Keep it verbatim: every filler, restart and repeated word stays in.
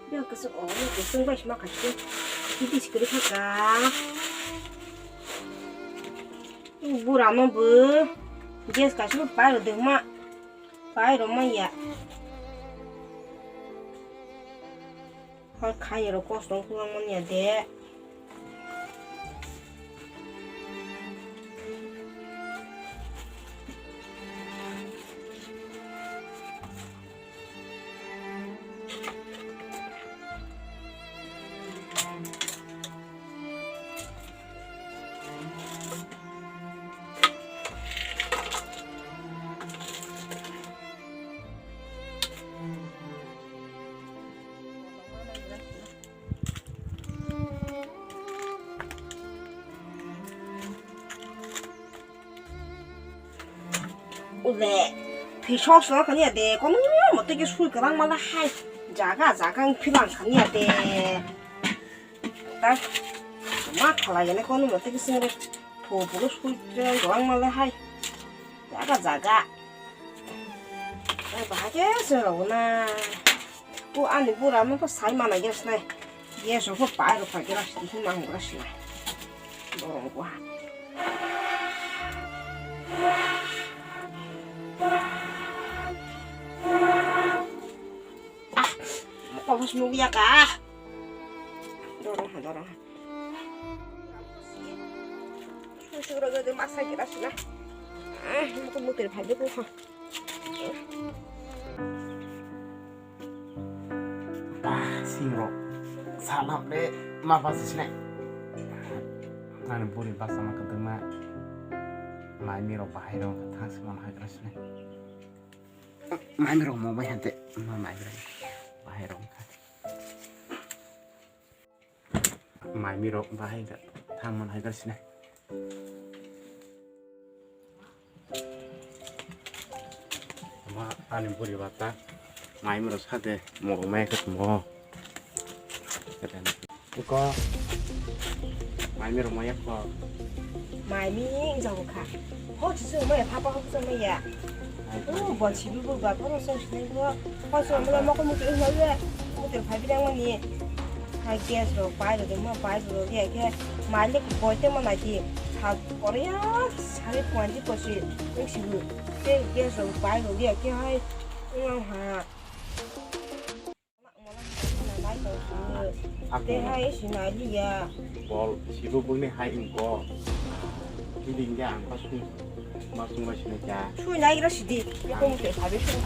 Bia kwchwng, o, bia kwchwng bai sima khachi. Bisi kwrwi kha ka. Bura no bo gas kaisa pai rw de ma. Pai rw ma ya. Hor khai ro kosto wng kwbangma ya de. Ule, thwi sok sok khani ya de, kono mote ke sui kwrang mala hai, jaga jaga ang philang khani ya de. Ta, ma khala ya ne kono mote ke singre, phu phu sui kwrang mala hai, jaga jaga. Ai, bahai khe se rw na. O ani bura no pho sai mana gas nai. Gas rok pho pai rok phai gas tong mang gas nai. Dorong ko ha. Ah, mo ko bus mo ya ka. Dorong ha, dorong ha. Sura ga de masa gas na. Ah, mo ko mo ter phai de ko ha. Bah, singrok. Salam le ma ba sisne. Ani buri basa ma kadama. Mai mi rok bahai rok thang se mon hai grasne. Mai mi rok mo bai hante. Ma mai rok. Bahai rok kha. Mai mi rok bahai ga thang man hai ga sine. Ma ani buri bata mai mi rok sade mo mai ka mo. Ko mai mi rok mai ko. Mai mi jago kha. Ho chi su mai pha pa ho sa mai ya. O, bo chini bo ba, bono song sinai bo. Ho song mula moko mutu ino ye. Mutu phai bidang mani. Hai gas rok pai rok, mo pai rok ye khe. Mai le koi te mo nai ki. Sa korea, sari twenty posi. Ung si bu. Te gas rok pai rok ye khe hai. Ung ha. Tei hai sinai liya. Bol sibo boni hai ingko. Bini ingya ang ba sung, ba sung ba sinai kya. Sui nai gira sidi. Ya ko mute sabi sung.